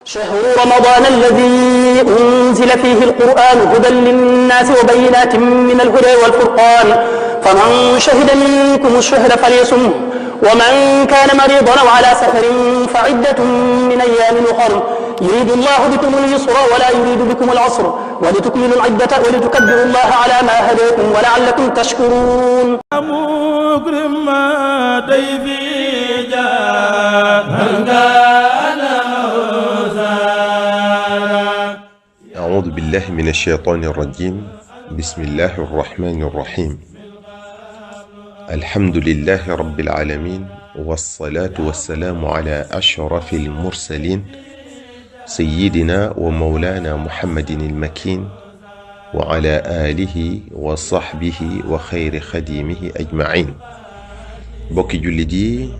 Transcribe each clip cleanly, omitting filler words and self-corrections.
شهر رمضان الذي أنزل فيه القرآن هدى للناس وبينات من الهدى والفرقان فمن شهد منكم الشهر فليصمه ومن كان مريضا أو على سفر فعدة من أيام أخر يريد الله بكم اليسر ولا يريد بكم العسر ولتكملوا العدة ولتكبروا الله على ما هداكم ولعلكم تشكرون. مكرم ضيفي أعوذ بالله من الشيطان الرجيم. بسم الله الرحمن الرحيم. الحمد لله رب العالمين والصلاة والسلام على أشرف المرسلين سيدنا ومولانا محمد المكين وعلى آله وصحبه وخير خديمه أجمعين. بوكي جلدي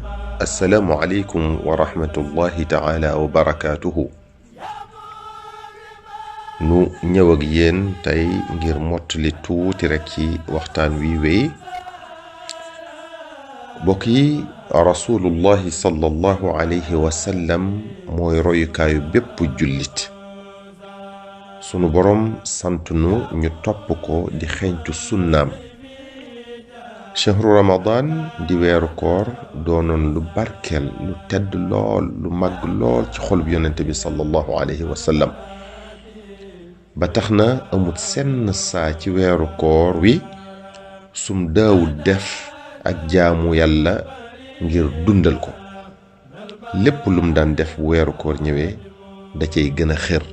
السلام عليكم ورحمة الله تعالى وبركاته. nu ñëw ak yéen tey ngir mottali tuuti rekk ci waxtaan wi wéy bokk yi rasulullahi sallallahu alayhi wa sallam mooy royukaayu bépp jullit. sunu boroom sant nu ñu topp ko di xeeñtu sunnaam. chahru ramadan di weeru koor doonoon lu barkeel lu tedd lool lu màgg lool ci xolub yonente bi sallallahu alayhi wa sallam ba tax na amut senn saa ci weeru koor wi sum daawul def ak jaamu yàlla ngir dundal ko. lépp lum daan def bu weeru koor ñëwee da cay gën a xër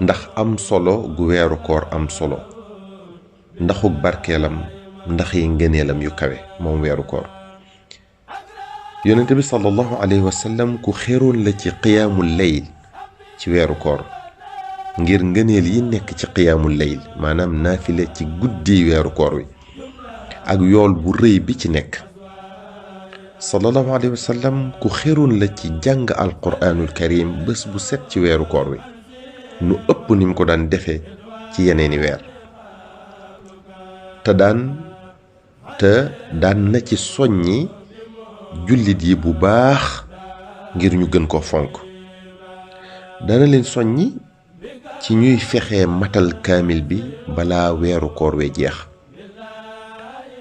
ndax am solo gu weeru koor am solo ndaxuk barkeelam ndax yi ngëneelam yu kawe moom weeru koor. yonente bi sallallahu alayhi wa sallam ku xéroon la ci qiyaamul layl ci weeru koor ngir ngëneel yi nekk ci qiyaamul layl maanaam naafile ci guddi weeru koor wi ak yool bu rëy bi ci nekk. sallallahu alayhi wa sallam ku xéroon la ci jàng alquraanul karim bés bu set ci weeru koor wi nu ëpp ni mu ko daan defee ci yeneeni weer te daan na ci soññi jullit yi bu baax ngir ñu gën ko fonk. dana leen soññi ci ñuy fexe matal kaamil bi balaa weeru koor wee jeex.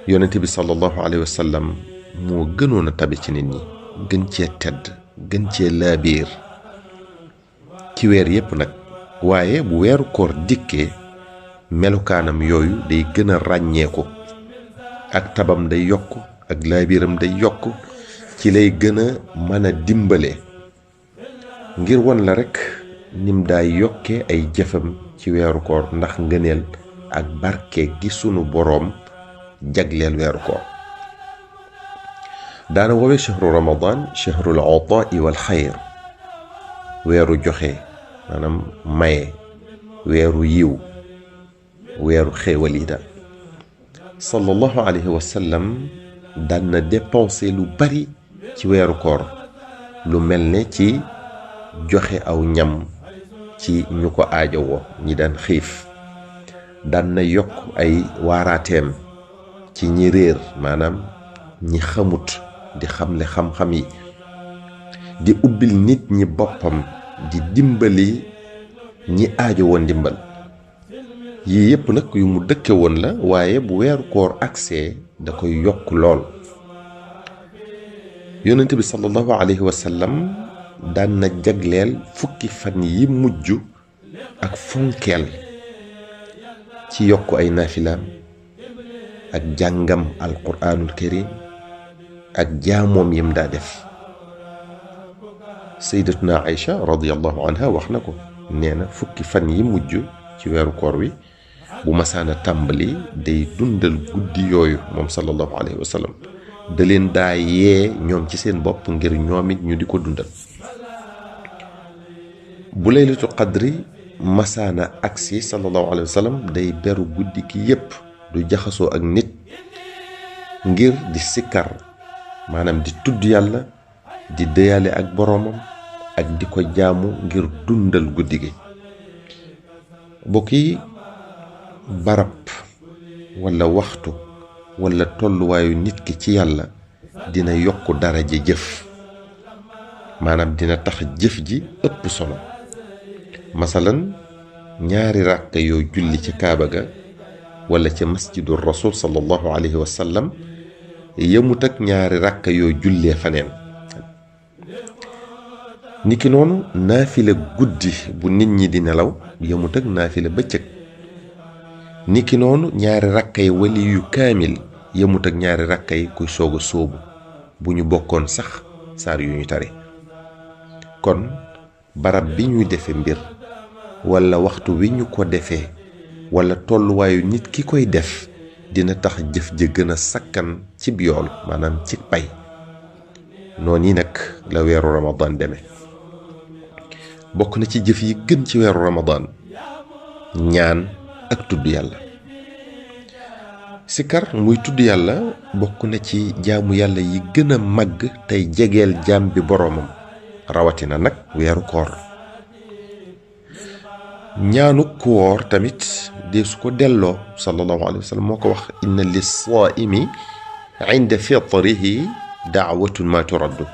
yonente bi sallallahu alayhi wa sallam moo gënoon a tabe ci nit ñi gën cee tedd gën cee laabiir ci weer yépp nag waaye bu weeru koor dikkee melukaanam yooyu day gën a ràññeeku ak tabam day yokk ak laabiiram day yokk ci lay gën a mën a dimbale ngir won la rekk nim daay yokke ay jëfam ci weeru koor ndax ngëneel ak barke gi sunu boroom jagleel weeru koor. daana woowee chahru ramadan chahrul ataa'i wal xayr weeru joxe maanaam maye weeru yiw weeru xéewal yi daal. sallallahu alayhi wa sallam daan na dépenser lu bari ci weeru koor lu mel ne ci joxe aw ñam ci ñu ko aajowoo ñi daan xiif. daan na yokk ay waaraateem ci ñi réer maanaam ñi xamut di xamle xam-xam yi di ubbil nit ñi boppam di dimbali ñi aajowoo ndimbal. yii yépp nag yu mu dëkke woon la waaye bu weeru koor agsee da koy yokk lool. yonent bi sallallahu alayhi wa sallam daan na jagleel fukki fan yi mujj ak fonkeel ci yokk ay naafilaam ak jàngam alquraanul karim ak jaamoom yim daa def. sayyidatuna Aïcha radiyallahu anha wax na ko nee na fukki fan yi mujj ci weeru koor wi bu masaana tàmbali day dundal guddi yooyu moom sallallahu alayhi wa sallam da leen daa yee ñoom ci seen bopp ngir ñoom it ñu di ko dundal. bu laylatu qadri masaana aksi sallallahu alayhi wa sallam day beru guddi ki yépp du jaxasoo ak nit ngir di sikkar maanaam di tudd yàlla di déyale ak boroomam ak di ko jaamu ngir dundal guddi gi. bokk yi barab walla waxtu walla tolluwaayu nit ki ci yàlla dina yokk daraja jëf maanaam dina tax jëf ji ëpp solo. masalan ñaari ràkka yoo julli ci kaaba ga wala ca masjidu rasul sallallahu alayhi wa sallam yemut ak ñaari ràkka yoo jullee faneen. niki noonu naafila guddi bu nit ñi di nelaw yemut ak naafila bëccëg. niki noonu ñaari rakkay wali yu kaamil yemut ak ñaari rakkay kuy soog a sóobu bu ñu bokkoon sax saar yu ñu tari. kon barab bi ñuy defe mbir wala waxtu wi ñu ko defee wala tolluwaayu nit ki koy def dina tax jëf ja gën a sakkan ci yool maanaam ci pay. noonu yi nag la weeru ramadan deme. bokk na ci jëf yi gën ci weeru ramadan ñaan ak tudd yàlla. sikar muy tudd yàlla bokk na ci jaamu yàlla yi gën a màgg tey jegeel jaam bi boroomam, rawatina nag weeru koor. ñaanu koor tamit dee su ko delloo sallallahu alayhi wa sallam moo ko wax, inna lis-saa'imi inda fitrihi daawatun ma turaddu.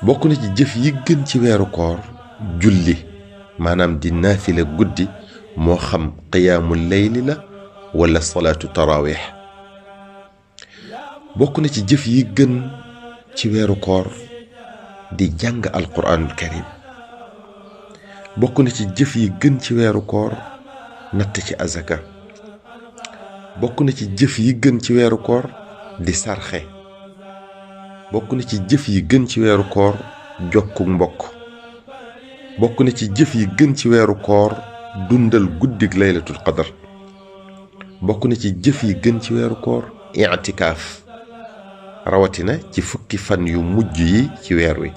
bokk na ci jëf yi gën ci weeru koor julli, maanaam di naafila guddi, moo xam qiyaamul layli la wala salaatu tarawih. bokk na ci jëf yi gën ci weeru koor di jàng alquraanul karim. bokk na ci jëf yi gën ci weeru koor natt ci azaka. bokk na ci jëf yi gën ci weeru koor di sarxe. bokk na ci jëf yi gën ci weeru koor jokku mbokk. bokk na ci jëf yi gën ci weeru koor dundal guddig laylatul qadar. bokk na ci jëf yi gën ci weeru koor i'tikaaf, rawatina ci fukki fan yu mujj yi ci weer wi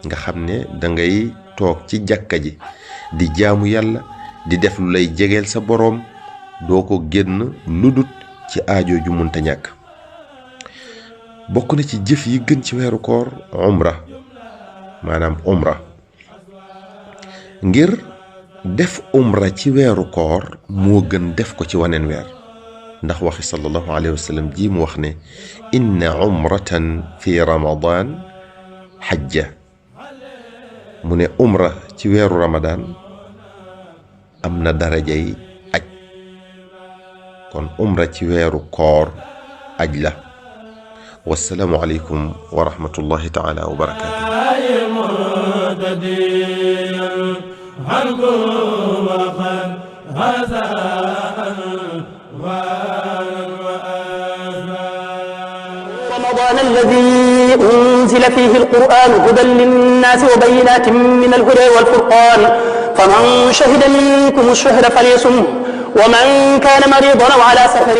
nga xam ne dangay toog ci jàkka ji di jaamu yàlla, di def lu lay jegeel sa boroom, doo ko génn lu dut ci aajo ju munta ñàkk. bokk na ci jëf yi gën ci weeru koor umra, maanaam umra. ngir def umra ci weeru koor moo gën def ko ci waneen weer, ndax waxi sallallahu alayhi wa sallam ji mu wax ne inna umratan fi ramadan xajja. mu ne umra ci weeru ramadan am na darajay aj. kon umra ci weeru koor aj la. wassalaamu aleykum wa rahmatullahi taala wa barakaatu. رمضان الذي أنزل فيه القرآن هدى للناس وبينات من الهدى والفرقان فمن شهد منكم الشهر فليصمه ومن كان مريضا أو على سفر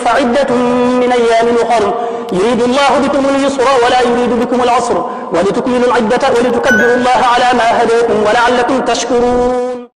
فعدة من أيام أخر يريد الله بكم اليسر ولا يريد بكم العسر ولتكملوا العدة ولتكبروا الله على ما هداكم ولعلكم تشكرون.